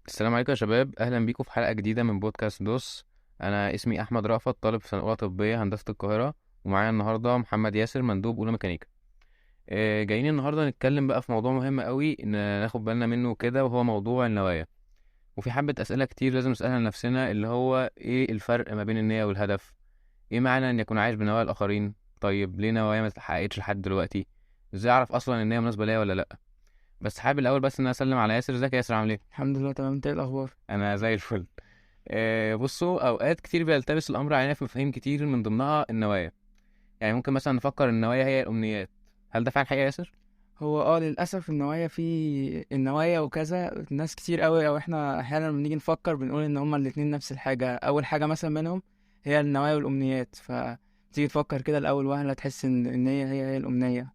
السلام عليكم يا شباب، اهلا بيكم في حلقة جديدة من بودكاست دوس. انا اسمي احمد رأفت، طالب في سنة اولى طبية هندسة القاهره، ومعايا النهارده محمد ياسر مندوب اولى ميكانيكا. جايين النهارده نتكلم بقى في موضوع مهم قوي ناخد بالنا منه كده، وهو موضوع النوايا. وفي حبه اسئلة كتير لازم نسالها لنفسنا، اللي هو ايه الفرق ما بين النية والهدف؟ ايه معنى ان يكون عايش بنوايا الاخرين؟ طيب ليه نوايا ما اتحققتش لحد دلوقتي؟ ازاي اعرف اصلا ان هي مناسبة ليا ولا لا؟ بس حابب الاول بس ان انا اسلم على ياسر. ازيك يا ياسر، عامل ايه؟ الحمد لله تمام. انت ايه الاخبار؟ انا زي الفل. بصوا، اوقات كتير بيلتبس الامر علينا في مفاهيم كتير، من ضمنها النوايا. يعني ممكن مثلا نفكر النوايا هي الامنيات. هل ده فعلا حقيقة يا ياسر؟ هو للاسف النوايا، في النوايا وكذا ناس كتير قوي، او احنا احيانا لما بنيجي نفكر بنقول ان هما الاتنين نفس الحاجة. اول حاجة مثلا منهم هي النوايا والامنيات، فتيجي تفكر كده الاول وهله تحس ان النية هي الامنية.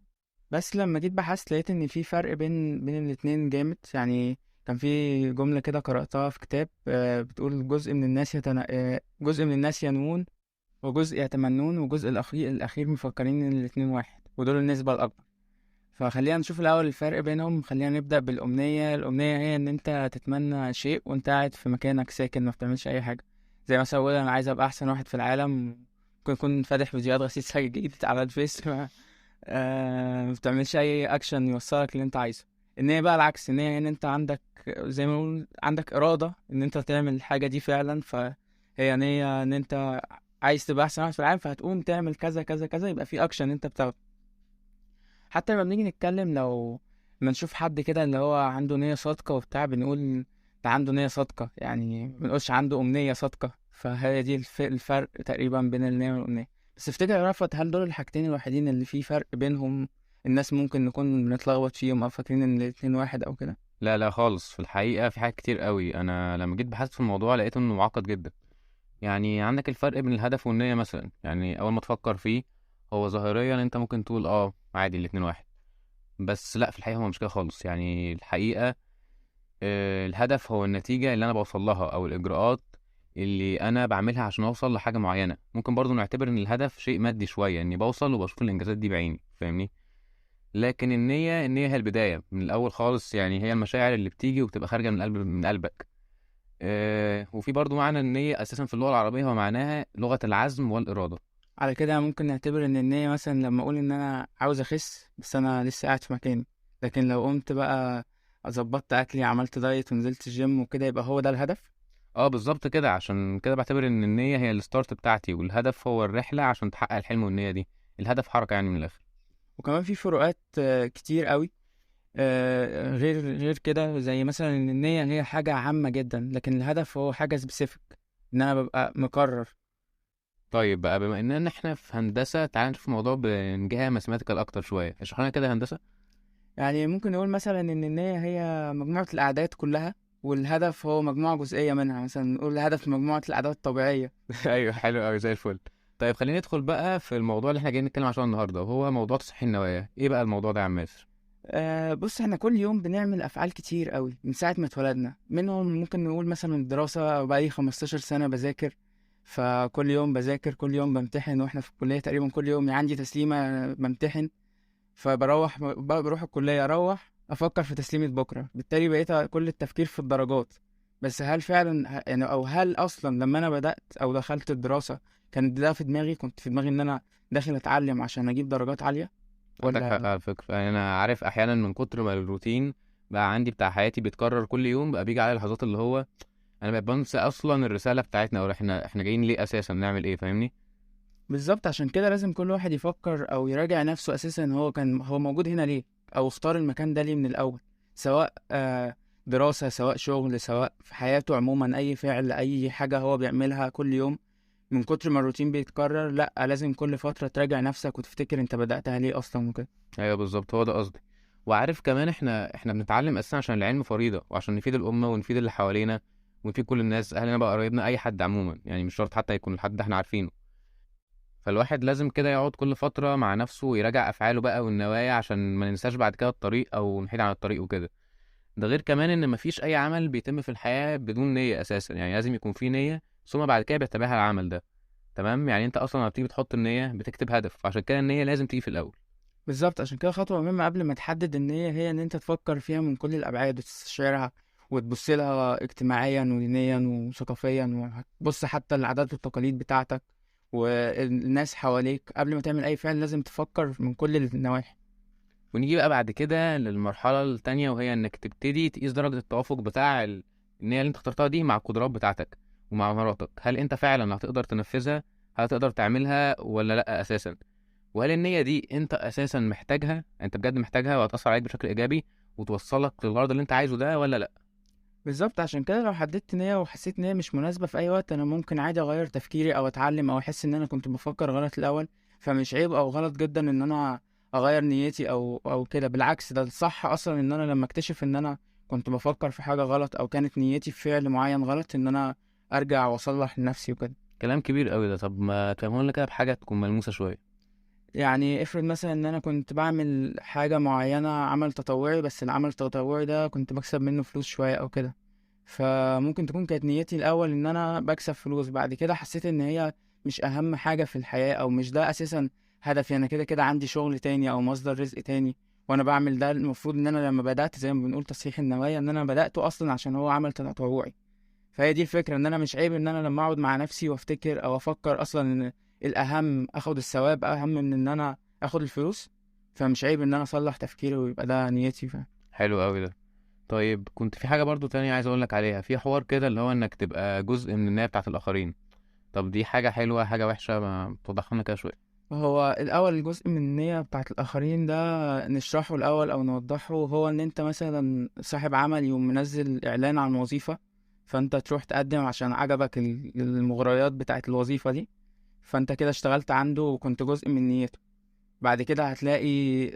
بس لما جيت بحثت لقيت ان في فرق بين الاتنين جامد. يعني كان في جملة كده قرأتها في كتاب، بتقول جزء من الناس جزء من الناس ينوون وجزء يتمنون، وجزء الأخير مفكرين إن الاتنين واحد، ودول النسبة الأكبر. فخلينا نشوف الأول الفرق بينهم. خلينا نبدأ بالأمنية. الأمنية هي إن أنت تتمنى شيء وأنت قاعد في مكانك ساكن ما بتعملش أي حاجة. زي مثلا أقول أنا عايز أبقى أحسن واحد في العالم، ممكن يكون فاتح فيديوهات غسيل سجاجيد على الفيس، ما بتعملش أي أكشن يوصلك اللي أنت عايزه. النية بقى العكس. النية إن أنت عندك زي ما نقول عندك إرادة إن أنت تعمل الحاجة دي فعلا، فهي نية إن أنت عايز تبقى أحسن واحد في العالم، فهتقوم تعمل كذا كذا كذا، يبقى في أكشن أنت بتاخده. حتى لما بنيجي نتكلم، لو ما نشوف حد كده اللي هو عنده نية صادقة وبتاع، بنقول ده عنده نية صادقة، يعني ما بنقولش عنده أمنية صادقة. فهي دي الفرق تقريبا بين النية والأمنية. بس افتكر يا رأفت، هل دول الحاجتين الوحيدين اللي في فرق بينهم؟ الناس ممكن نكون بنتلخبط فيهم أو فاكرين إن الاتنين واحد أو كده؟ لا لا خالص، في الحقيقة في حاجات كتير قوي. أنا لما جيت بحثت في الموضوع لقيت إنه معقد جدا. يعني عندك الفرق بين الهدف والنية مثلا، يعني أول ما تفكر فيه هو ظاهريا أنت ممكن تقول عادي الاتنين واحد، بس لا، في الحقيقة هو مش كده خالص. يعني الحقيقة الهدف هو النتيجة اللي أنا بوصل لها أو الإجراءات اللي أنا بعملها عشان أوصل لحاجة معينة. ممكن برضو نعتبر إن الهدف شيء مادي شوية، إني بوصل وبشوف الإنجازات دي بعيني، فاهمني؟ لكن النية هي البداية من الأول خالص، يعني هي المشاعر اللي بتيجي وبتبقى خارجة من قلب، من قلبك. وفي برضو معنى النية أساسا في اللغة العربية هو معناها لغة العزم والإرادة. على كده ممكن نعتبر إن النية مثلا لما أقول إن أنا عاوز أخس بس أنا لسه قاعد في مكاني، لكن لو قمت بقى ظبطت أكلي، عملت diet ونزلت الجيم وكده، يبقى هو ده الهدف. بالظبط كده. عشان كده بعتبر إن النية هي ال start بتاعتي، والهدف هو الرحلة عشان تحقق الحلم والنية دي. الهدف حركة يعني من الآخر. وكمان في فروقات كتير قوي، غير كده، زي مثلا إن النية هي حاجة عامة جدا، لكن الهدف هو حاجة specific، إن أنا ببقى مقرر. طيب بقى، بما إننا إحنا في هندسة، تعال نشوف الموضوع من جهة mathematical أكتر شوية. اشرح لنا كده هندسة. يعني ممكن نقول مثلا إن النية هي مجموعة الأعداد كلها، والهدف هو مجموعة جزئية منها. مثلا نقول الهدف مجموعة الأعداد الطبيعية. أيوة، حلو أوي، زي الفل. طيب خلينا ندخل بقى في الموضوع اللي احنا جايين نتكلم عشان النهاردة، وهو موضوع تصحيح النوايا. ايه بقى الموضوع ده يا عم ياسر؟ بص، احنا كل يوم بنعمل أفعال كتير قوي من ساعة ما اتولدنا. منهم ممكن نقول مثلا الدراسة، بقالي 15 سنة بذاكر، فكل يوم بذاكر، كل يوم بمتحن، واحنا في الكلية تقريبا كل يوم عندي تسليمة بمتحن، فبروح بروح الكلية، أروح أفكر في تسليمة بكرة، بالتالي بقيت كل التفكير في الدرجات. بس هل فعلا يعني، أو هل أصلا لما أنا بدأت أو دخلت الدراسة كان ده في دماغي؟ كنت في دماغي إن أنا داخل أتعلم عشان أجيب درجات عالية؟ عندك حق على فكرة. يعني أنا عارف أحيانا من كتر ما الروتين بقى عندي بتاع حياتي بيتكرر كل يوم، بقى بيجي على لحظات اللي هو أنا بقى بنسى أصلا الرسالة بتاعتنا، أو إحنا جايين ليه أساسا، نعمل إيه، فاهمني؟ بالظبط. عشان كده لازم كل واحد يفكر أو يراجع نفسه أساسا، هو موجود هنا ليه، أو اختار المكان ده ليه من الأول، سواء دراسة، سواء شغل، سواء في حياته عموما، أي فعل، أي حاجة هو بيعملها كل يوم. من كتر ما الروتين بيتكرر، لأ، لازم كل فترة تراجع نفسك وتفتكر أنت بدأتها ليه أصلا وكده. أيوة بالظبط، هو ده قصدي. وعارف كمان إحنا بنتعلم أساسا عشان العلم فريضة، وعشان نفيد الأمة ونفيد اللي حوالينا ونفيد كل الناس، أهلنا بقى، قرايبنا، أي حد عموما، يعني مش شرط حتى يكون الحد إحنا عارفينه. فالواحد لازم كده يقعد كل فترة مع نفسه ويراجع أفعاله بقى والنوايا، عشان ما ننساش بعد كده الطريق أو نحيد عن الطريق وكده. ده غير كمان إن مفيش أي عمل بيتم في الحياة بدون نية أساسا، يعني لازم يكون في نية ثم بعد كده بيتبعها العمل ده. تمام؟ يعني أنت أصلا لما بتيجي بتحط النية بتكتب هدف، عشان كده النية لازم تيجي في الأول. بالظبط. عشان كده خطوة مهمة قبل ما تحدد النية هي إن أنت تفكر فيها من كل الأبعاد وتستشعرها وتبص لها اجتماعيا ودينيا وثقافيا، وهتبص حتى العادات والتقاليد بتاعتك والناس حواليك. قبل ما تعمل اي فعل لازم تفكر من كل النواحي. ونيجي بقى بعد كده للمرحلة التانية، وهي انك تبتدي تقيس درجة التوافق بتاع النية اللي انت اخترتها دي مع القدرات بتاعتك ومع مهاراتك. هل انت فعلا هتقدر تنفذها؟ هل هتقدر تعملها ولا لا اساسا؟ وهل النية دي انت اساسا محتاجها؟ انت بجد محتاجها وهتأثر عليك بشكل ايجابي وتوصلك للغرض اللي انت عايزه ده ولا لا؟ بالظبط. عشان كده لو حددت نية وحسيت ان هي مش مناسبة في اي وقت، انا ممكن عادي اغير تفكيري او اتعلم او احس ان انا كنت بفكر غلط الاول. فمش عيب او غلط جدا ان انا اغير نيتي او كده، بالعكس ده الصح اصلا، ان انا لما اكتشف ان انا كنت بفكر في حاجة غلط او كانت نيتي في فعل معين غلط، ان انا ارجع واصلح لنفسي وكده. كلام كبير قوي ده، طب ما تفهموا لنا كده بحاجة تكون ملموسة شوية. يعني افرض مثلا ان انا كنت بعمل حاجة معينة، عمل تطوعي، بس العمل التطوعي ده كنت بكسب منه فلوس شوية او كده، فممكن تكون كانت نيتي الاول ان انا بكسب فلوس، بعد كده حسيت ان هي مش اهم حاجة في الحياة او مش ده اساسا هدفي، انا كده كده عندي شغل تاني او مصدر رزق تاني وانا بعمل ده. المفروض ان انا لما بدأت زي ما بنقول تصحيح النوايا، ان انا بدأته اصلا عشان هو عمل تطوعي. فهي دي الفكرة، ان انا مش عيب ان انا لما اقعد مع نفسي وافتكر او افكر اصلا ان الاهم اخد الثواب اهم من ان انا اخد الفلوس، فمش عيب ان انا اصلح تفكيري ويبقى ده نيتي. حلو قوي ده. طيب كنت في حاجة برضو تانية عايز اقول لك عليها، في حوار كده اللي هو انك تبقى جزء من النية بتاعت الاخرين. طب دي حاجة حلوة حاجة وحشة؟ ما توضحها لنا كده شوية. هو الاول الجزء من النية بتاعت الاخرين ده نشرحه الاول او نوضحه، هو ان انت مثلا صاحب عمل يوم منزل اعلان عن وظيفة، فانت تروح تقدم عشان عجبك المغريات بتاعت الوظيفة دي، فانت كده اشتغلت عنده وكنت جزء من نيته. بعد كده هتلاقي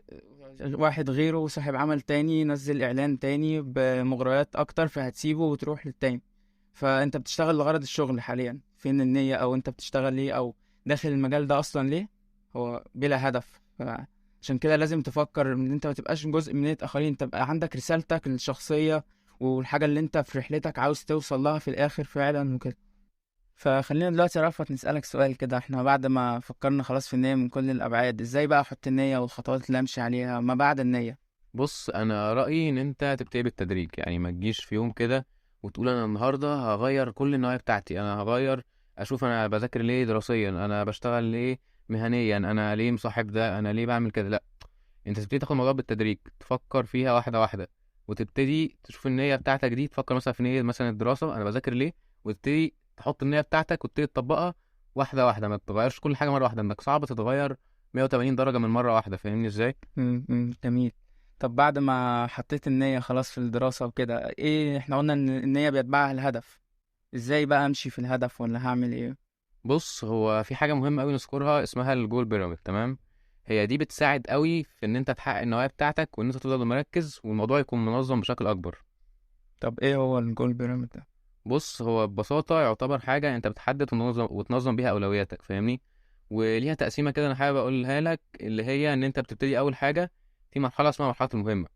واحد غيره صاحب عمل تاني نزل اعلان تاني بمغريات اكتر، فهتسيبه وتروح للتاني. فانت بتشتغل لغرض الشغل حاليا، فين النية؟ او انت بتشتغل ليه؟ او داخل المجال ده اصلا ليه؟ هو بلا هدف. عشان كده لازم تفكر ان انت ما تبقاش جزء من نية اخرين، تبقى عندك رسالتك الشخصية والحاجة اللي انت في رحلتك عاوز توصل لها في الاخر فعلا وكده. فخلينا دلوقتي يا رأفت نسألك سؤال كده، احنا بعد ما فكرنا خلاص في النية من كل الأبعاد، ازاي بقى احط النية والخطوات اللي امشي عليها ما بعد النية؟ بص، انا رأيي ان انت تبتدي بالتدريج، يعني ما تجيش في يوم كده وتقول انا النهاردة هغير كل النوايا بتاعتي، انا هغير اشوف انا بذاكر ليه دراسيا، انا بشتغل ليه مهنيا، انا ليه مصاحب ده، انا ليه بعمل كده. لا، انت تبتدي تاخد الموضوع بالتدريج، تفكر فيها واحدة واحدة، وتبتدي تشوف النية بتاعتك دي، تفكر مثلا في نية مثلا الدراسة انا بذاكر ليه، وتبتدي تحط النية بتاعتك وتبتدي تطبقها واحدة واحدة. ما تغيرش كل حاجة مرة واحدة، انك صعب تتغير 180 درجة من مرة واحدة، فاهمني ازاي؟ جميل. طب بعد ما حطيت النية خلاص في الدراسة وكده، ايه احنا قلنا ان النية بيتبعها الهدف، ازاي بقى امشي في الهدف ولا هعمل ايه؟ بص، هو في حاجة مهمة قوي نذكرها اسمها ال goal pyramid، تمام؟ هي دي بتساعد قوي في ان انت تحقق النوايا بتاعتك وان انت تفضل مركز والموضوع يكون منظم بشكل اكبر. طب ايه هو ال goal pyramid ده؟ بص، هو ببساطة يعتبر حاجة انت بتحدد وتنظم بيها اولوياتك، فاهمني؟ وليها تقسيمة كده انا حابب اقولها لك، اللي هي ان انت بتبتدي اول حاجة في مرحلة اسمها مرحلة المهمة،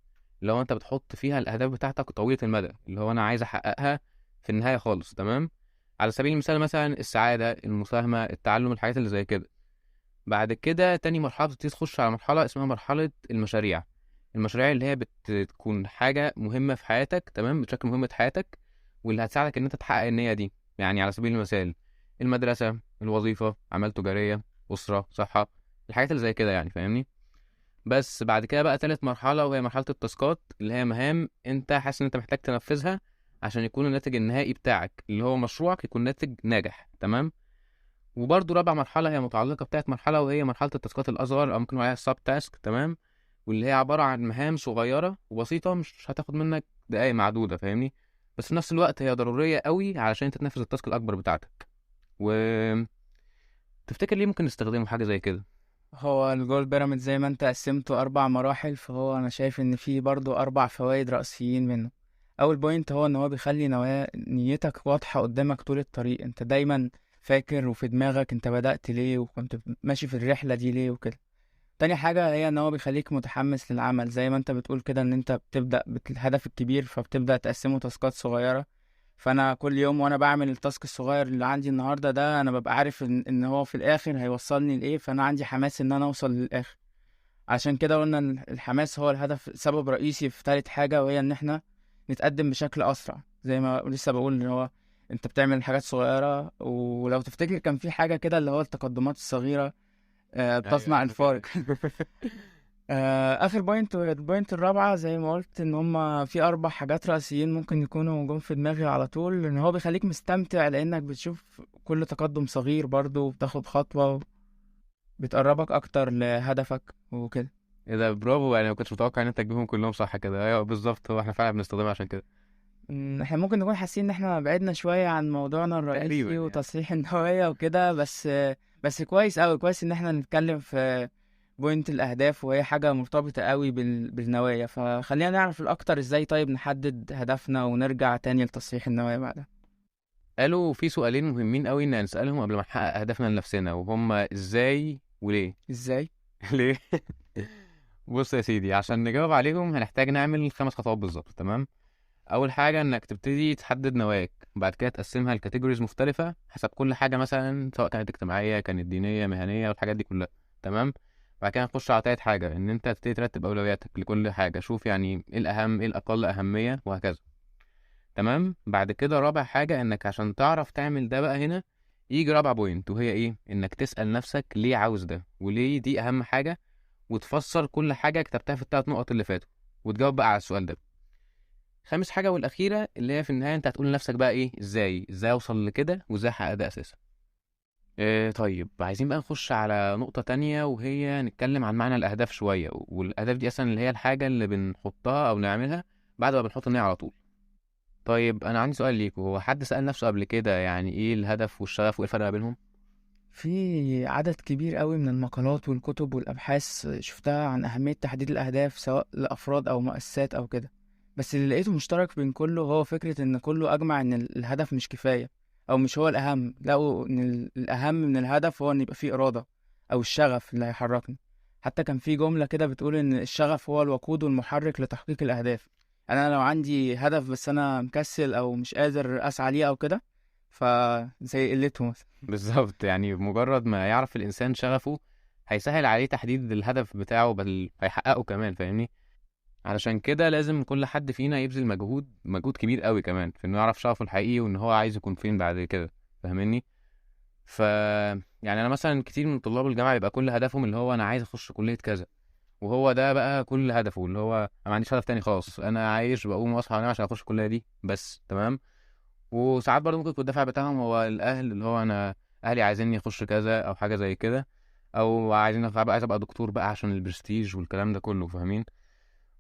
اللي هو انت بتحط فيها الاهداف بتاعتك طويلة المدى، اللي هو انا عايز احققها في النهاية خالص، تمام؟ على سبيل المثال مثلا السعادة، المساهمة، التعلم، الحاجات اللي زي كده. بعد كده تاني مرحلة بتبتدي تخش على مرحلة اسمها مرحلة المشاريع، المشاريع اللي هي بتكون حاجة مهمة في حياتك، تمام؟ بتشكل مهمة حياتك واللي هتساعدك ان انت تحقق النية دي. يعني على سبيل المثال المدرسة، الوظيفة، أعمال تجارية، أسرة، صحة، الحاجات اللي زي كده يعني، فاهمني؟ بس بعد كده بقى تالت مرحلة وهي مرحلة التاسكات، اللي هي مهام انت حاسس ان انت محتاج تنفذها عشان يكون الناتج النهائي بتاعك اللي هو مشروعك يكون ناتج ناجح، تمام؟ وبرضو رابع مرحلة هي متعلقة بتاعت مرحلة، وهي مرحلة التاسكات الأصغر أو ممكن نقول عليها ال sub task، تمام؟ واللي هي عبارة عن مهام صغيرة وبسيطة مش هتاخد منك دقايق معدودة، فاهمني؟ بس في نفس الوقت هي ضرورية قوي علشان انت تنفذ ال task الأكبر بتاعتك. و تفتكر ليه ممكن نستخدمه حاجة زي كده؟ هو ال goal pyramid زي ما انت قسمته 4 مراحل، فهو انا شايف ان فيه برضو 4 فوائد رئيسيين منه. اول point هو ان هو بيخلي نيتك واضحة قدامك طول الطريق، انت دايما فاكر وفي دماغك انت بدأت ليه وكنت ماشي في الرحلة دي ليه وكده. تاني حاجة هي ان هو بيخليك متحمس للعمل، زي ما انت بتقول كده ان انت بتبدأ بالهدف الكبير فبتبدأ تقسمه تاسكات صغيرة. فانا كل يوم وانا بعمل ال task الصغير اللي عندي النهاردة ده انا ببقى عارف ان هو في الاخر هيوصلني لايه، فانا عندي حماس ان انا اوصل للاخر. عشان كده قلنا ان الحماس هو الهدف، سبب رئيسي في تالت حاجة، وهي ان احنا نتقدم بشكل أسرع. زي ما لسه بقول إن هو أنت بتعمل حاجات صغيرة، ولو تفتكر كان في حاجة كده اللي هو التقدمات الصغيرة بتصنع الفارق. آخر point، ال point الرابعة زي ما قلت إن هما في 4 حاجات رئيسيين ممكن يكونوا جم في دماغي على طول، إن هو بيخليك مستمتع لأنك بتشوف كل تقدم صغير برضو، بتاخد خطوة بتقربك أكتر لهدفك وكده. إيه ده، برافو، يعني ما كنتش متوقع إن أنت تجيبهم كلهم صح كده. أيوة بالظبط، هو إحنا فعلا بنستخدمها عشان كده. إحنا ممكن نكون حاسين إن إحنا بعدنا شوية عن موضوعنا الرئيسي تقريبا وتصحيح النوايا وكده، بس كويس أوي، كويس إن إحنا نتكلم في point الأهداف، وهي حاجة مرتبطة قوي بالنوايا. فخلينا نعرف الأكتر إزاي طيب نحدد هدفنا ونرجع تاني لتصحيح النوايا بعدها. قالوا في سؤالين مهمين قوي إن نسألهم قبل ما نحقق هدفنا لنفسنا، وهما إزاي وليه. إزاي؟ ليه؟ بص يا سيدي، عشان نجاوب عليهم هنحتاج نعمل 5 خطوات بالظبط. تمام؟ أول حاجة إنك تبتدي تحدد نواياك، بعد كده تقسمها ل categories مختلفة حسب كل حاجة، مثلا سواء كانت اجتماعية، كانت دينية، مهنية، والحاجات دي كلها. تمام؟ بعد كده نخش على تالت حاجة، إن أنت تبتدي ترتب أولوياتك لكل حاجة، شوف يعني إيه الأهم، إيه الأقل أهمية، وهكذا. تمام؟ بعد كده رابع حاجة، إنك عشان تعرف تعمل ده بقى هنا يجي رابع point، وهي إيه؟ إنك تسأل نفسك ليه عاوز ده، وليه دي أهم حاجة، وتفسر كل حاجة كتبتها في ال3 نقط اللي فاتوا، وتجاوب بقى على السؤال ده. خامس حاجة والأخيرة اللي هي في النهاية أنت هتقول لنفسك بقى إيه، إزاي أوصل لكده، وإزاي أحقق ده أساسا. طيب عايزين بقى نخش على نقطة تانية، وهي نتكلم عن معنى الأهداف شوية، والأهداف دي أصلا اللي هي الحاجة اللي بنحطها أو نعملها بعد ما بنحط النية على طول. طيب أنا عندي سؤال ليكم، هو حد سأل نفسه قبل كده يعني إيه الهدف والشغف وإيه الفرق ما بينهم؟ في عدد كبير قوي من المقالات والكتب والأبحاث شفتها عن أهمية تحديد الأهداف سواء لأفراد أو مؤسسات أو كده، بس اللي لقيته مشترك بين كله هو فكرة إن كله أجمع إن الهدف مش كفاية أو مش هو الأهم. لقوا إن الأهم من الهدف هو إن يبقى فيه إرادة أو الشغف اللي هيحركني. حتى كان في جملة كده بتقول إن الشغف هو الوقود والمحرك لتحقيق الأهداف. أنا لو عندي هدف بس أنا مكسل أو مش قادر أسعى ليه أو كده، فزي قلته مثلا. بالظبط، يعني بمجرد ما يعرف الإنسان شغفه هيسهل عليه تحديد الهدف بتاعه، بل هيحققه كمان، فاهمني؟ علشان كده لازم كل حد فينا يبذل مجهود كبير قوي كمان في انه يعرف شغفه الحقيقي وان هو عايز يكون فين بعد كده، فاهمني؟ ف يعني انا مثلا كتير من طلاب الجامعة يبقى كل هدفهم اللي هو انا عايز اخش كليه كذا، وهو ده بقى كل هدفه، اللي هو انا ما عنديش هدف تاني خالص، انا عايش بقوم واصحى وانام عشان اخش الكلية دي بس. تمام؟ وساعات برضه ممكن يكون الدافع بتاعهم هو الاهل، اللي هو انا اهلي عايزيني اخش كذا او حاجة زي كده، او عايزين ابقى عايز ابقى دكتور بقى عشان البرستيج والكلام ده كله، فاهمين؟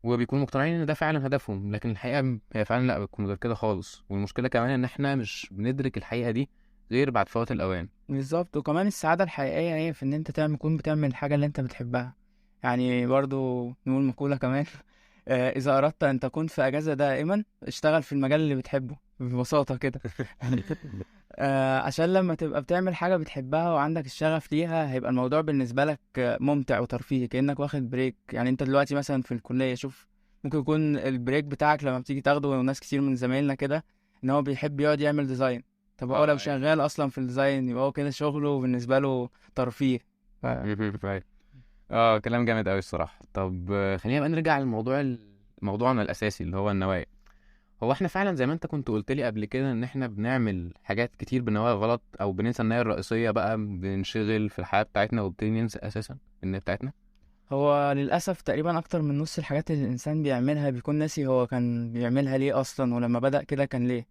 وبيكونوا مقتنعين ان ده فعلا هدفهم، لكن الحقيقة هي فعلا لا، بتكون غير كده خالص. والمشكلة كمان ان احنا مش بندرك الحقيقة دي غير بعد فوات الاوان. بالظبط. وكمان السعادة الحقيقية هي في ان انت تكون بتعمل الحاجة اللي انت بتحبها. يعني برضو نقول مقولة كمان، اذا اردت ان تكون في اجازه دائما اشتغل في المجال اللي بتحبه، ببساطة كده. عشان لما تبقى بتعمل حاجة بتحبها وعندك الشغف ليها هيبقى الموضوع بالنسبة لك ممتع وترفيهي، كأنك واخد break. يعني انت دلوقتي مثلا في الكلية، شوف ممكن يكون ال break بتاعك لما بتيجي تاخده، وناس كتير من زمايلنا كده ان هو بيحب يقعد يعمل design. طب هو لو شغال اصلا في ال design يبقى هو كده شغله بالنسبة له ترفيه. كلام جامد قوي الصراحة. طب خلينا بقى نرجع للموضوع، موضوعنا الأساسي اللي هو النوايا. هو احنا فعلا زي ما انت كنت قلت لي قبل كده ان احنا بنعمل حاجات كتير بنوايا غلط، او بننسى النية الرئيسية بقى، بننشغل في الحياة بتاعتنا وبنبتدي ننسى اساسا النية بتاعتنا. هو للأسف تقريبا أكتر من نص الحاجات اللي الإنسان بيعملها بيكون ناسي هو كان بيعملها ليه أصلا، ولما بدأ كده كان ليه.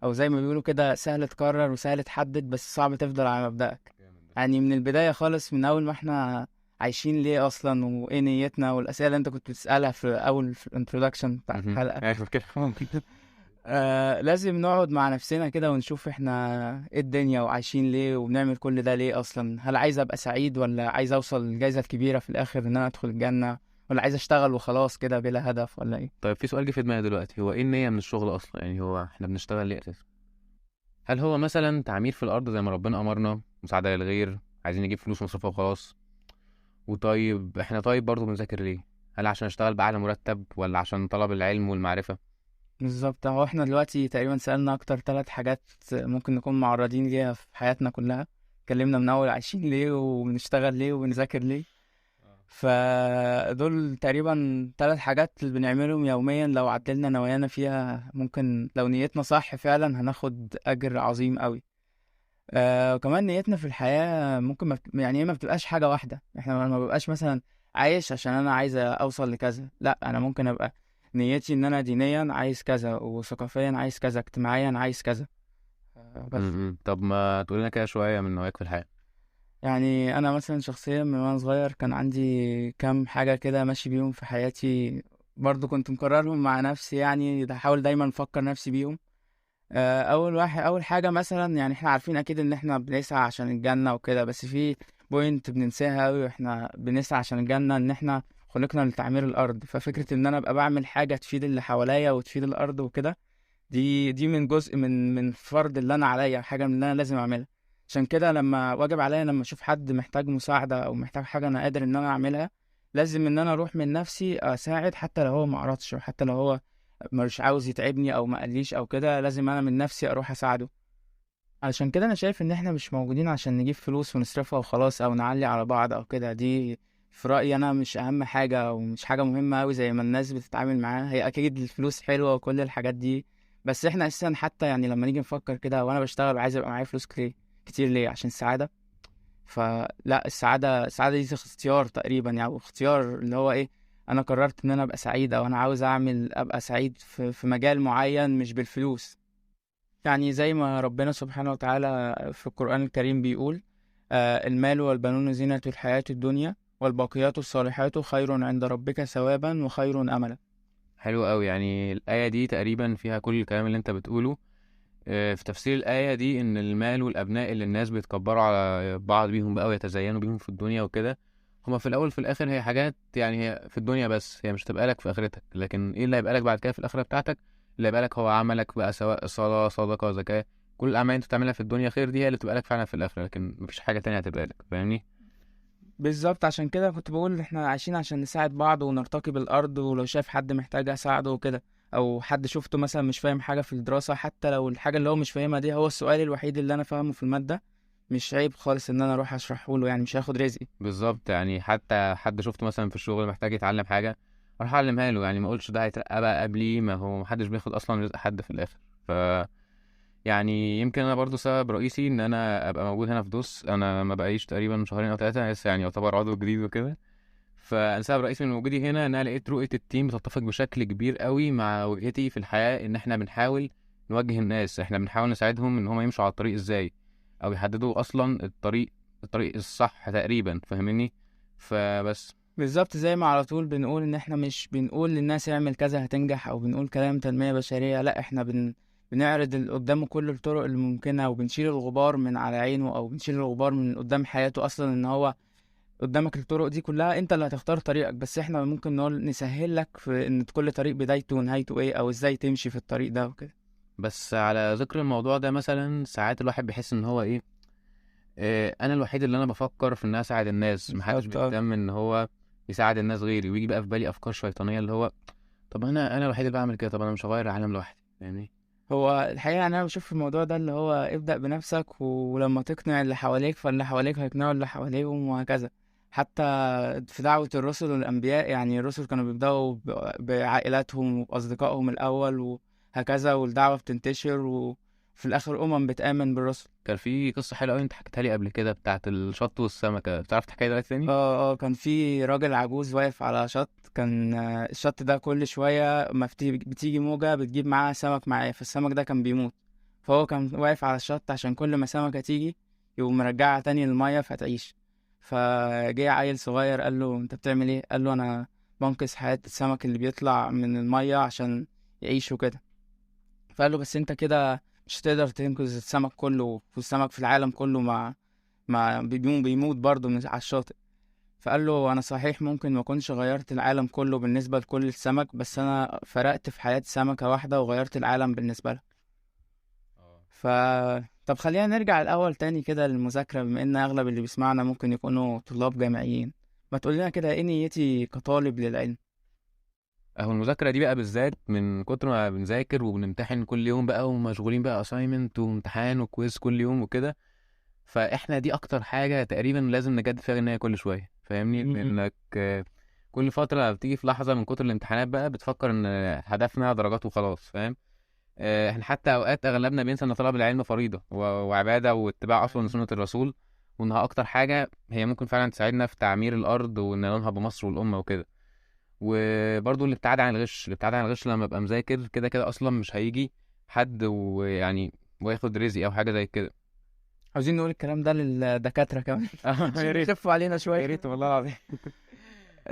أو زي ما بيقولوا كده، سهل تقرر وسهل تحدد بس صعب تفضل على مبدأك. يعني من البداية خالص، من أول ما احنا عايشين ليه أصلا وإيه نيتنا، والأسئلة اللي أنت كنت بتسألها في أول في ال introduction بتاع الحلقة. أيوة كده. لازم نقعد مع نفسنا كده ونشوف احنا ايه الدنيا وعايشين ليه وبنعمل كل ده ليه اصلا. هل عايز ابقى سعيد، ولا عايز اوصل للجائزة الكبيرة في الاخر ان انا ادخل الجنة، ولا عايز اشتغل وخلاص كده بلا هدف، ولا ايه؟ طيب في سؤال جه في دماغي دلوقتي، هو ايه النية من الشغل اصلا؟ يعني هو احنا بنشتغل ليه اساسا؟ هل هو مثلا تعمير في الارض زي ما ربنا امرنا، مساعدة للغير، عايزين نجيب فلوس ونصرفها وخلاص؟ وطيب احنا طيب برضو بنذاكر ليه؟ هل عشان اشتغل باعلى مرتب، ولا عشان طلب العلم والمعرفة؟ بالظبط. هو احنا دلوقتي تقريبا سألنا اكتر 3 حاجات ممكن نكون معرضين ليها في حياتنا كلها. اتكلمنا من اول عايشين ليه، وبنشتغل ليه، وبنذاكر ليه. فدول تقريبا 3 حاجات اللي بنعملهم يوميا، لو عدلنا نوايانا فيها ممكن لو نيتنا صح فعلا هناخد أجر عظيم قوي. وكمان نيتنا في الحياة ممكن ما يعني ما بتبقاش حاجة واحدة. احنا ما ببقاش مثلا عايش عشان انا عايز اوصل لكذا، لا انا ممكن ابقى نيتي ان انا دينيا عايز كذا، وثقافيا عايز كذا، اجتماعيا عايز كذا. بس. طب ما تقول لنا كده شوية من نواياك في الحياة. يعني انا مثلا شخصيا من وانا صغير كان عندي كام حاجة كده ماشي بيهم في حياتي، برضو كنت مكررهم مع نفسي، يعني بحاول دايما افكر نفسي بيهم. اول حاجة مثلا، يعني احنا عارفين اكيد ان احنا بنسعى عشان الجنة وكده، بس في point بننساها قوي واحنا بنسعى عشان الجنة، ان احنا خلقنا لتعمير الارض. ففكرة ان انا ابقى بعمل حاجة تفيد اللي حواليا وتفيد الارض وكده، دي من جزء من فرض اللي انا عليا، حاجة من اللي انا لازم اعملها. عشان كده لما واجب عليا لما اشوف حد محتاج مساعدة او محتاج حاجة انا قادر ان انا اعملها، لازم ان انا اروح من نفسي اساعد، حتى لو هو ما عرضش، وحتى لو هو مش عاوز يتعبني او ما قاليش او كده، لازم انا من نفسي اروح اساعده. علشان كده انا شايف ان احنا مش موجودين عشان نجيب فلوس ونصرفها وخلاص، او نعلي على بعض او كده. دي في رأيي انا مش اهم حاجة ومش حاجة مهمة اوي زي ما الناس بتتعامل معاها. هي اكيد الفلوس حلوة وكل الحاجات دي، بس احنا اساسا حتى يعني لما نيجي نفكر كده، وانا بشتغل وعايز ابقى معايا فلوس كتير ليه؟ عشان السعادة. فلا، السعادة دي اختيار تقريبا، يعني اختيار اللي هو ايه، انا قررت ان انا ابقى سعيد، او انا عاوز ابقى سعيد في مجال معين مش بالفلوس. يعني زي ما ربنا سبحانه وتعالى في القرآن الكريم بيقول، المال والبنون زينة الحياة الدنيا والباقيات الصالحات خير عند ربك ثوابا وخير أملا. حلو قوي. يعني الآية دي تقريبا فيها كل الكلام اللي انت بتقوله. في تفسير الآية دي إن المال والأبناء اللي الناس بيتكبروا على بعض بيهم بقى ويتزينوا بيهم في الدنيا وكده، هما في الأول في الآخر هي حاجات يعني هي في الدنيا بس، هي مش هتبقى لك في آخرتك. لكن إيه اللي هيبقى لك بعد كده في الآخرة بتاعتك؟ اللي هيبقى لك هو عملك بقى، سواء صلاة، صدقة، زكاة، كل الأعمال اللي أنت بتعملها في الدنيا خير دي هي اللي بتبقى لك فعلا في الآخرة، لكن مفيش حاجة تانية هتبقى لك. فاهمني؟ بالظبط. عشان كده كنت بقول إحنا عايشين عشان نساعد بعض ونرتقي بالأرض، ولو شايف حد محتاج أساعده وكده، أو حد شفته مثلا مش فاهم حاجة في الدراسة، حتى لو الحاجة اللي هو مش فاهمها دي هو السؤال الوحيد اللي أنا فاهمه في المادة، مش عيب خالص إن أنا أروح أشرحه له، يعني مش هاخد رزقي. بالظبط. يعني حتى حد شفته مثلا في الشغل محتاج يتعلم حاجة أروح أعلمها له، يعني ما أقولش ده هيترقى بقى قبلي، ما هو محدش بياخد أصلا رزق حد في الآخر. ف يعني يمكن أنا برضو سبب رئيسي إن أنا أبقى موجود هنا في دوس، أنا ما بقيش تقريبا شهرين أو 3 لسه، يعني يعتبر عضو جديد وكده. فأنا سبب رئيسي من وجودي هنا إن أنا لقيت رؤية ال team بتتفق بشكل كبير قوي مع وجهتي في الحياة، إن إحنا بنحاول نوجه الناس، إحنا بنحاول نساعدهم إن هم يمشوا على الطريق إزاي، أو يحددوا أصلا الطريق الصح تقريبا. فاهمني؟ فبس بالظبط زي ما على طول بنقول إن إحنا مش بنقول للناس اعمل كذا هتنجح، أو بنقول كلام تنمية بشرية، لا إحنا بنعرض اللي قدامه كل الطرق الممكنة، وبنشيل الغبار من على عينه، أو بنشيل الغبار من قدام حياته أصلا، إن هو قدامك الطرق دي كلها انت اللي هتختار طريقك، بس احنا ممكن نقول نسهل لك في ان كل طريق بدايته ونهايته ايه، او ازاي تمشي في الطريق ده وكده. بس على ذكر الموضوع ده، مثلا ساعات الواحد بيحس ان هو ايه، انا الوحيد اللي انا بفكر في ان اساعد الناس، محدش بيهتم ان هو يساعد الناس غيري، ويجي بقى في بالي افكار شيطانية اللي هو طب انا الوحيد اللي بعمل كده، طب انا مش هغير العالم لوحدي. فاهمني؟ هو الحقيقة أنا بشوف في الموضوع ده اللي هو ابدأ بنفسك، ولما تقنع اللي حواليك فاللي حواليك هيقنعوا اللي حواليهم وهكذا. حتى في دعوة الرسل والأنبياء، يعني الرسل كانوا بيبدأوا بعائلاتهم وبأصدقائهم الأول وهكذا، والدعوة بتنتشر وفي الآخر بتآمن بالرسل. كان في قصة حلوة أوي أنت حكيتها لي قبل كده بتاعة الشط والسمكة، بتعرف تحكيها دلوقتي تاني؟ كان في راجل عجوز واقف على شط، كان الشط ده كل شوية ما بتيجي موجة بتجيب معاها سمك معاه، فالسمك ده كان بيموت، فهو كان واقف على الشط عشان كل ما سمكة تيجي يقوم مرجعها تاني للمية فتعيش. فجه عيل صغير قال له انت بتعمل ايه؟ قال له انا بنقذ حياة السمك اللي بيطلع من المية عشان يعيش وكده. فقال له بس انت كده مش هتقدر تنقذ السمك كله، والسمك في العالم كله ما بيموت برضه من على الشاطئ. فقال له انا صحيح ممكن ما اكونش غيرت العالم كله بالنسبة لكل السمك، بس انا فرقت في حياة سمكة واحدة وغيرت العالم بالنسبة لها. طب خلينا نرجع الأول تاني كده للمذاكرة، بما إن أغلب اللي بيسمعنا ممكن يكونوا طلاب جامعيين. ما تقول لنا كده إيه نيتي كطالب للعلم؟ أهو المذاكرة دي بقى بالذات من كتر ما بنذاكر وبنمتحن كل يوم بقى، ومشغولين بقى assignment وامتحان و quiz كل يوم وكده، فإحنا دي أكتر حاجة تقريبا لازم نجدد فيها النية كل شوية. فاهمني؟ لانك كل فترة بتيجي في لحظة من كتر الامتحانات بقى بتفكر ان هدفنا درجات وخلاص، فاهم؟ احنا حتى اوقات اغلبنا بينسى ان طلب العلم فريضة وعباده واتباع اصلا لسنه الرسول، وانها اكتر حاجة هي ممكن فعلا تساعدنا في تعمير الارض وان ننهض بمصر والامه وكده. وبرضو الابتعاد عن الغش، الابتعاد عن الغش لما ابقى مذاكر كده كده اصلا مش هيجي حد ويعني وياخد رزقي او حاجة زي كده. عاوزين نقول الكلام ده للدكاتره كمان عشان يخفوا علينا شوية. يا ريت والله العظيم.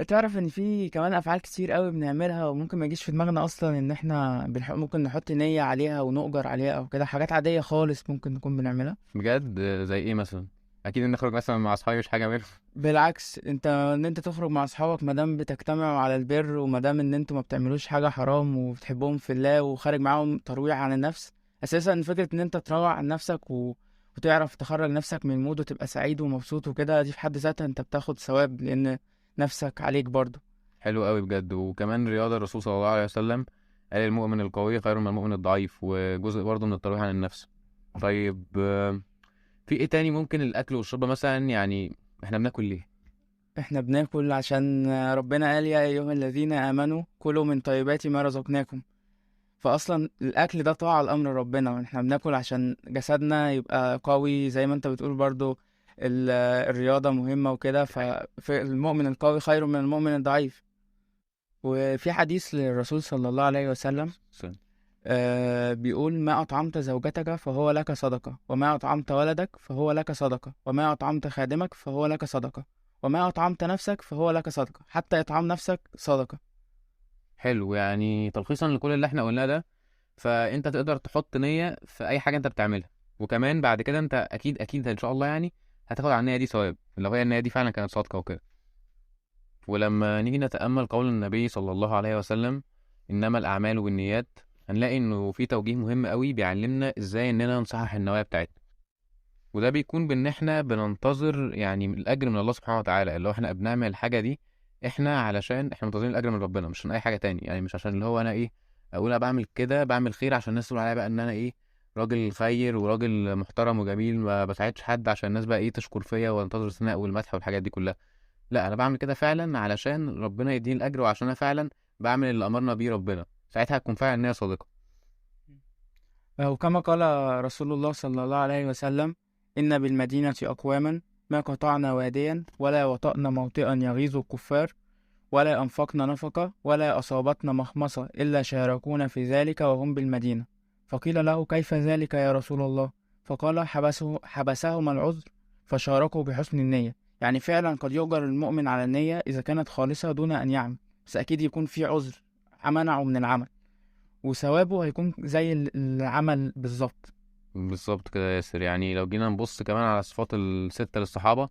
تعرف ان في كمان افعال كتير قوي بنعملها وممكن ما يجيش في دماغنا اصلا ان احنا ممكن نحط نية عليها ونؤجر عليها او كده، حاجات عادية خالص ممكن نكون بنعملها بجد. زي ايه مثلا؟ اكيد ان نخرج مثلا مع اصحابي مش حاجة منهم. بالعكس، انت ان انت تخرج مع اصحابك مادام بتجتمعوا على البر، ومادام ان انتوا ما بتعملوش حاجة حرام وبتحبهم في الله وخارج معاهم ترويع عن النفس. اساسا فكرة ان انت تروع عن نفسك وتعرف تخرج نفسك من ال mood وتبقى سعيد ومبسوط وكده، دي في حد ذاتها انت بتاخد ثواب لان نفسك عليك برضو. حلو قوي بجد. وكمان رياضة الرسول صلى الله عليه وسلم قال المؤمن القوي خير من المؤمن الضعيف، وجزء برضو من الترويح عن النفس. طيب في ايه تاني ممكن؟ الاكل والشرب مثلا، يعني احنا بناكل ليه؟ احنا بناكل عشان ربنا قال يا ايها الذين امنوا كلوا من طيبات ما رزقناكم. فاصلا الاكل ده طاعة لامر ربنا، واحنا بناكل عشان جسدنا يبقى قوي زي ما انت بتقول برضو. الرياضة مهمة وكده، فالمؤمن القوي خير من المؤمن الضعيف. وفي حديث للرسول صلى الله عليه وسلم بيقول ما أطعمت زوجتك فهو لك صدقة، وما أطعمت ولدك فهو لك صدقة، وما أطعمت خادمك فهو لك صدقة، وما أطعمت نفسك فهو لك صدقة، حتى إطعام نفسك صدقة. حلو. يعني تلخيصا لكل اللي احنا قلناه ده، فأنت تقدر تحط نية في أي حاجة أنت بتعملها، وكمان بعد كده أنت أكيد أكيد إن شاء الله يعني هتاخد على النية دي ثواب لو هي النية دي فعلا كانت صادقة وكده. ولما نيجي نتأمل قول النبي صلى الله عليه وسلم إنما الأعمال بالنيات، هنلاقي إنه في توجيه مهم قوي بيعلمنا إزاي إننا نصحح النوايا بتاعتنا، وده بيكون بإن إحنا بننتظر يعني الأجر من الله سبحانه وتعالى، اللي هو إحنا بنعمل الحاجة دي إحنا علشان إحنا منتظرين الأجر من ربنا، مش عشان أي حاجة تاني. يعني مش عشان اللي هو أنا إيه أقول أنا بعمل كده بعمل خير عشان الناس تقول عليا بقى إن أنا إيه راجل خير وراجل محترم وجميل، ما بساعدش حد عشان الناس بقى ايه تشكر فيا وانتظر الثناء والمدح والحاجات دي كلها. لا، انا بعمل كده فعلا علشان ربنا يديني الاجر، وعشان انا فعلا بعمل اللي امرنا بيه ربنا. ساعتها هتكون فعلا النية صادقة. وكما قال رسول الله صلى الله عليه وسلم إن بالمدينة أقواما ما قطعنا واديا ولا وطأنا موطئا يغيظ الكفار ولا أنفقنا نفقة ولا أصابتنا مخمصة إلا شاركونا في ذلك وهم بالمدينة. فقيل له كيف ذلك يا رسول الله؟ فقال حبسهما العذر فشاركوا بحسن النية. يعني فعلا قد يؤجر المؤمن على النية إذا كانت خالصة دون أن يعمل، بس أكيد يكون في عذر منعه من العمل، وثوابه هيكون زي العمل بالظبط. بالظبط كده يا ياسر. يعني لو جينا نبص كمان على الصفات الستة للصحابة،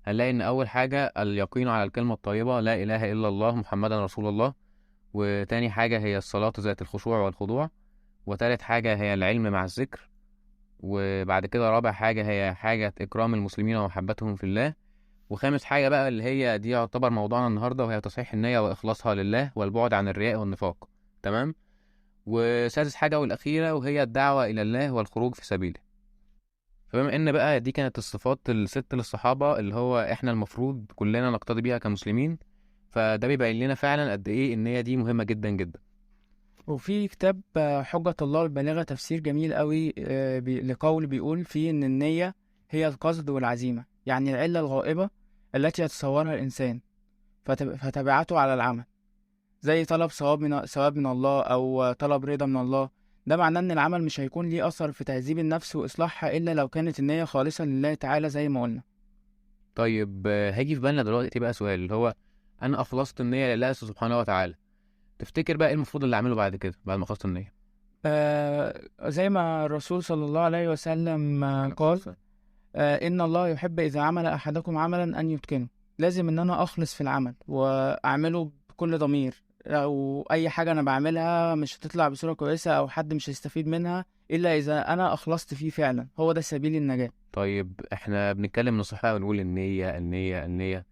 هنلاقي إن أول حاجة اليقين على الكلمة الطيبة لا إله إلا الله محمدا رسول الله، وتاني حاجة هي الصلاة ذات الخشوع والخضوع، وتالت حاجة هي العلم مع الذكر، وبعد كده رابع حاجة هي حاجة إكرام المسلمين ومحبتهم في الله، وخامس حاجة بقى اللي هي دي يعتبر موضوعنا النهاردة، وهي تصحيح النية وإخلاصها لله والبعد عن الرياء والنفاق. تمام. وسادس حاجة والأخيرة وهي الدعوة إلى الله والخروج في سبيله. فبما إن بقى دي كانت الصفات الست للصحابة اللي هو إحنا المفروض كلنا نقتدي بيها كمسلمين، فده بيبين لنا فعلا قد إيه النية دي مهمة جدا جدا. وفي كتاب حجة الله البالغة تفسير جميل قوي لقول بيقول فيه إن النية هي القصد والعزيمة، يعني العلة الغائبة التي يتصورها الإنسان فتبعته على العمل، زي طلب ثواب من الله أو طلب رضا من الله. ده معناه إن العمل مش هيكون ليه أثر في تهذيب النفس وإصلاحها إلا لو كانت النية خالصة لله تعالى زي ما قلنا. طيب هيجي في بالنا دلوقتي بقى سؤال، اللي هو أنا أخلصت النية لله سبحانه وتعالى، تفتكر بقى ايه المفروض اللي اعمله بعد كده بعد ما خلصت النية؟ زي ما الرسول صلى الله عليه وسلم قال إن الله يحب إذا عمل أحدكم عملا أن يتقنه. لازم إن أنا أخلص في العمل وأعمله بكل ضمير. لو أي حاجة أنا بعملها مش هتطلع بصورة كويسة أو حد مش هيستفيد منها إلا إذا أنا أخلصت فيه فعلا، هو ده سبيل النجاة. طيب إحنا بنتكلم نصيحة ونقول النية النية النية،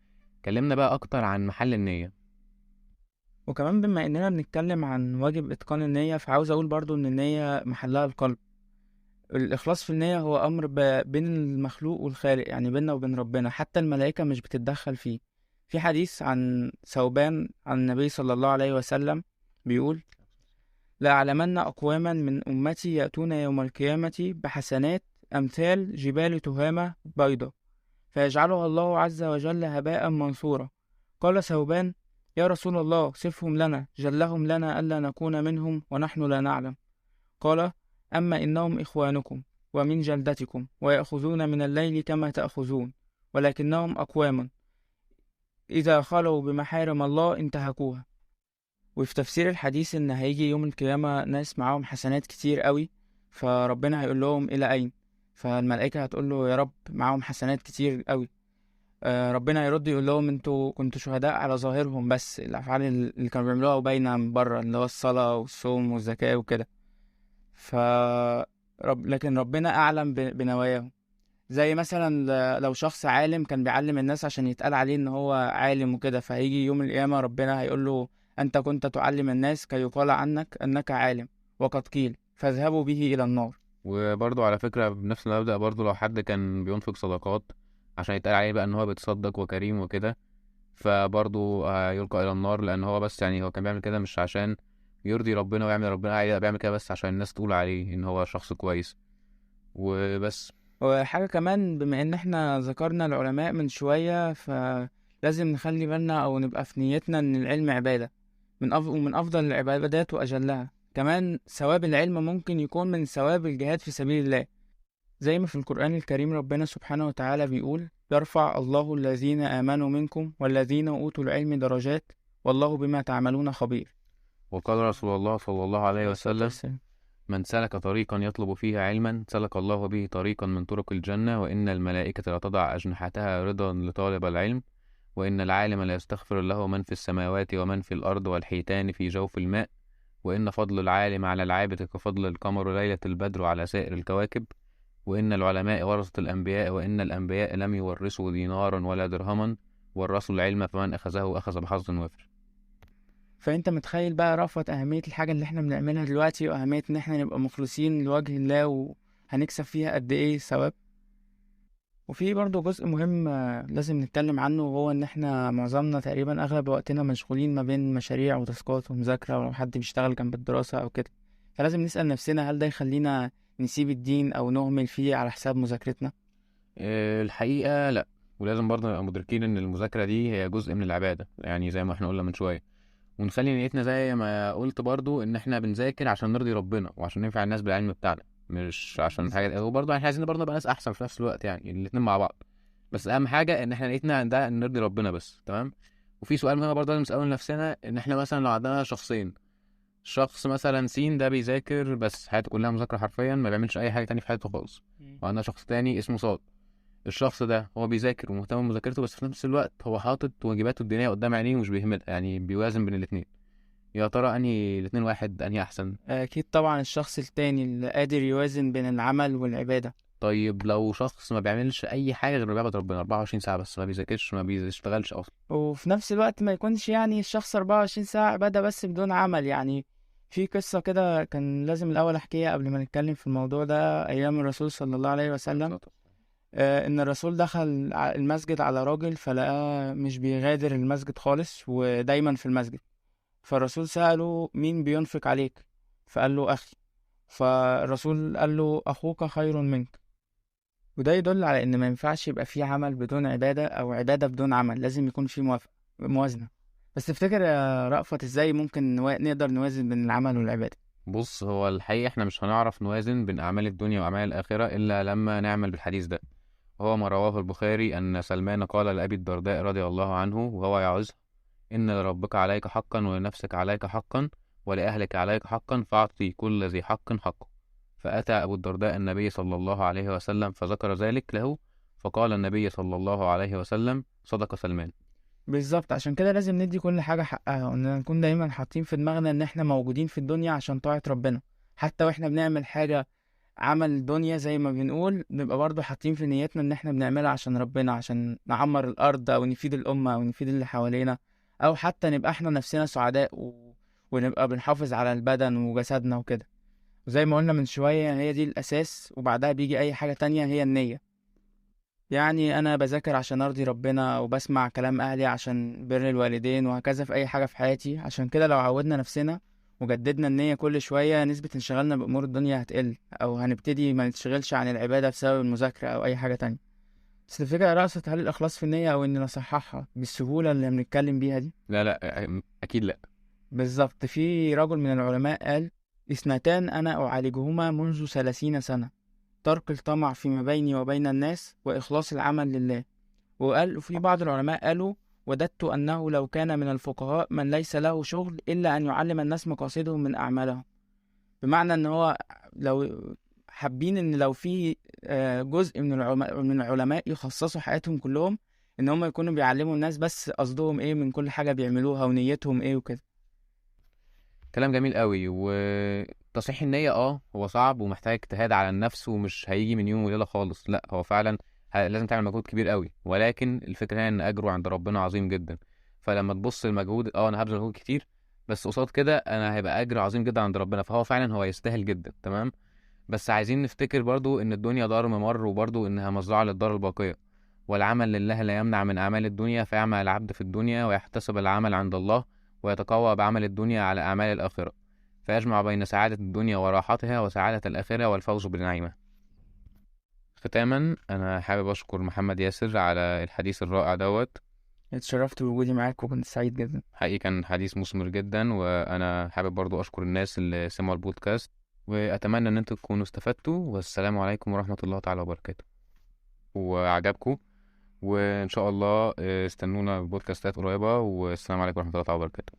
كلمنا بقى أكتر عن محل النية. وكمان بما إننا بنتكلم عن واجب إتقان النية، فعاوز أقول برضو إن النية محلها القلب. الإخلاص في النية هو أمر بين المخلوق والخالق، يعني بيننا وبين ربنا، حتى الملائكة مش بتتدخل فيه. في حديث عن ثوبان عن النبي صلى الله عليه وسلم بيقول: لأعلمن أقواما من أمتي يأتون يوم القيامة بحسنات أمثال جبال تهامة بيضة، فيجعلها الله عز وجل هباء منثورا. قال ثوبان: يا رسول الله، صفهم لنا، جلهم لنا ألا نكون منهم ونحن لا نعلم. قال: أما إنهم إخوانكم ومن جلدتكم، ويأخذون من الليل كما تأخذون، ولكنهم أقوام إذا خلوا بمحارم الله انتهكوها. وفي تفسير الحديث إن هيجي يوم القيامة ناس معاهم حسنات كتير قوي، فربنا هيقول لهم إلى أين؟ فالملائكة هتقول له يا رب معاهم حسنات كتير قوي. ربنا هيرد يقول لهم انتوا كنتوا شهداء على ظاهرهم بس، الأفعال اللي كانوا بيعملوها وباينة من بره، اللي هو الصلاة والصوم والزكاة وكده. لكن ربنا أعلم بنواياهم. زي مثلا لو شخص عالم كان بيعلم الناس عشان يتقال عليه ان هو عالم وكده، فهيجي يوم القيامة ربنا هيقول له أنت كنت تعلم الناس كي يقال عنك أنك عالم، وقد قيل، فاذهبوا به إلى النار. وبرضو على فكرة بنفس المبدأ برضو لو حد كان بينفق صدقات عشان يتقال عليه بقى ان هو بيتصدق وكريم وكده، فبرضو يلقى إلى النار، لأن هو بس يعني هو كان بيعمل كده مش عشان يرضي ربنا ويعمل ربنا عليه، بيعمل كده بس عشان الناس تقول عليه ان هو شخص كويس وبس. وحاجة كمان، بما ان احنا ذكرنا العلماء من شوية، فلازم نخلي بالنا او نبقى في نيتنا ان العلم عبادة ومن افضل العبادات واجلها. كمان ثواب العلم ممكن يكون من ثواب الجهاد في سبيل الله، زي ما في القرآن الكريم ربنا سبحانه وتعالى بيقول: يرفع الله الذين آمنوا منكم والذين أوتوا العلم درجات والله بما تعملون خبير. وقال رسول الله صلى الله عليه وسلم: من سلك طريقا يطلب فيه علما سلك الله به طريقا من طرق الجنة، وإن الملائكة لتضع أجنحتها رضا لطالب العلم، وإن العالم لا يستغفر له من في السماوات ومن في الأرض والحيتان في جوف الماء، وإن فضل العالم على العابد كفضل القمر ليلة البدر على سائر الكواكب، وإن العلماء ورثة الأنبياء، وإن الأنبياء لم يورثوا دينارا ولا درهما، ورثوا العلم فمن أخذه أخذ بحظ وافر. فأنت متخيل بقى رأفت أهمية الحاجة اللي احنا بنعملها دلوقتي، وأهمية إن احنا نبقى مخلصين لوجه الله، وهنكسب فيها قد إيه ثواب. وفي برضو جزء مهم لازم نتكلم عنه، وهو إن احنا معظمنا تقريبا أغلب وقتنا مشغولين ما بين مشاريع وتاسكات ومذاكرة، ولو حد بيشتغل جنب الدراسة أو كده، فلازم نسأل نفسنا هل ده يخلينا نسيب الدين أو نهمل فيه على حساب مذاكرتنا؟ الحقيقة لا، ولازم برضو نبقى مدركين إن المذاكرة دي هي جزء من العبادة، يعني زي ما احنا قلنا من شوية، ونخلي نيتنا زي ما قلت برضو ان احنا بنذاكر عشان نرضي ربنا وعشان ننفع الناس بالعلم بتاعنا، مش عشان حاجة. وبرضو احنا عايزين برضو نبقى ناس احسن في نفس الوقت، يعني الاتنين مع بعض، بس اهم حاجة ان احنا نيتنا عندها ان نرضي ربنا بس. تمام. وفي سؤال مهم برضو لازم نسأله لنفسنا، ان احنا مثلا لو عندنا شخصين، شخص مثلا سين ده بيذاكر بس حياته كلها مذاكرة حرفيا، ما بيعملش اي حاجة تانية في حياته خالص، وعندنا شخص تاني اسمه صاد، الشخص ده هو بيذاكر ومهتم بمذاكرته، بس في نفس الوقت هو حاطط واجباته الدينية قدام عينيه ومش بيهملها، يعني بيوازن بين الاثنين. يا ترى انهي الاثنين واحد انهي احسن؟ اكيد طبعا الشخص التاني اللي قادر يوازن بين العمل والعبادة. طيب لو شخص ما بيعملش اي حاجة غير بيعبد ربنا 24 ساعة بس، ما بيذاكرش ما بيشتغلش اصلا، وفي نفس الوقت ما يكونش يعني الشخص 24 ساعة عبادة بس بدون عمل. يعني في قصة كده كان لازم الاول احكيها قبل ما نتكلم في الموضوع ده. ايام الرسول صلى الله عليه وسلم، ان الرسول دخل المسجد على راجل فلقاه مش بيغادر المسجد خالص ودايما في المسجد، فالرسول سأله مين بينفق عليك؟ فقال له أخي. فالرسول قال له أخوك خير منك. وده يدل على ان ما ينفعش يبقى فيه عمل بدون عبادة او عبادة بدون عمل، لازم يكون فيه موازنة. بس تفتكر يا رأفت ازاي ممكن نقدر نوازن بين العمل والعبادة؟ بص، هو الحقيقة احنا مش هنعرف نوازن بين أعمال الدنيا وأعمال الآخرة إلا لما نعمل بالحديث ده. هو ما رواه البخاري أن سلمان قال لأبي الدرداء رضي الله عنه وهو يعظه: إن لربك عليك حقا ولنفسك عليك حقا ولأهلك عليك حقا فأعطي كل ذي حق حقه. فأتى أبو الدرداء النبي صلى الله عليه وسلم فذكر ذلك له، فقال النبي صلى الله عليه وسلم: صدق سلمان. بالظبط، عشان كده لازم ندي كل حاجة حقها، وإن نكون دايما حاطين في دماغنا إن إحنا موجودين في الدنيا عشان طاعة ربنا. حتى وإحنا بنعمل حاجة عمل دنيا زي ما بنقول، نبقى برضو حاطين في نيتنا إن إحنا بنعملها عشان ربنا، عشان نعمر الأرض أو نفيد الأمة أو نفيد اللي حوالينا، أو حتى نبقى إحنا نفسنا سعداء ونبقى بنحافظ على البدن وجسدنا وكده. وزي ما قلنا من شوية هي دي الأساس، وبعدها بيجي أي حاجة تانية هي النية. يعني أنا بذاكر عشان أرضي ربنا، وبسمع كلام أهلي عشان بر الوالدين، وهكذا في أي حاجة في حياتي. عشان كده لو عودنا نفسنا وجددنا النية كل شوية، نسبة انشغالنا بأمور الدنيا هتقل، أو هنبتدي ما نتشغلش عن العبادة بسبب المذاكرة أو أي حاجة تانية. بس الفكرة يا رأفت، هل الإخلاص في النية أو إن نصححها بالسهولة اللي بنتكلم بيها دي؟ لا لا، أكيد لا. بالظبط. في رجل من العلماء قال: اثنتان أنا أعالجهما منذ 30 سنة، ترك الطمع فيما بيني وبين الناس، وإخلاص العمل لله. وقال في بعض العلماء قالوا: وددت أنه لو كان من الفقهاء من ليس له شغل إلا أن يعلم الناس مقاصدهم من أعمالهم. بمعنى أن هو لو حابين أن لو في جزء من العلماء يخصصوا حياتهم كلهم أن هم يكونوا بيعلموا الناس بس قصدهم إيه من كل حاجة بيعملوها ونيتهم إيه وكده. كلام جميل قوي. وتصحيح النية هو صعب ومحتاج اجتهاد على النفس، ومش هيجي من يوم وليلة خالص. لا، هو فعلا لازم تعمل مجهود كبير قوي، ولكن الفكرة هي ان اجره عند ربنا عظيم جدا. فلما تبص المجهود، انا هبذل مجهود كتير، بس قصاد كده انا هيبقى اجر عظيم جدا عند ربنا، فهو فعلا هو يستاهل جدا. تمام. بس عايزين نفتكر برضو ان الدنيا دار ممر، وبرضو انها مزرعة للدار الباقية، والعمل لله لا يمنع من اعمال الدنيا، فيعمل العبد في الدنيا ويحتسب العمل عند الله، ويتقوى بعمل الدنيا على أعمال الآخرة، فيجمع بين سعادة الدنيا وراحتها وسعادة الآخرة والفوز بالنعيمة. ختاما، أنا حابب أشكر محمد ياسر على الحديث الرائع دوت. اتشرفت بوجودي معاك وكنت سعيد جدا. حقيقي كان حديث مثمر جدا، وأنا حابب برضو أشكر الناس اللي سمعوا البودكاست، وأتمنى أن أنتم تكونوا استفدتوا. والسلام عليكم ورحمة الله تعالى وبركاته، وعجبكم، وإن شاء الله استنونا بودكاستات قريبة. والسلام عليكم ورحمة الله تعالى وبركاته.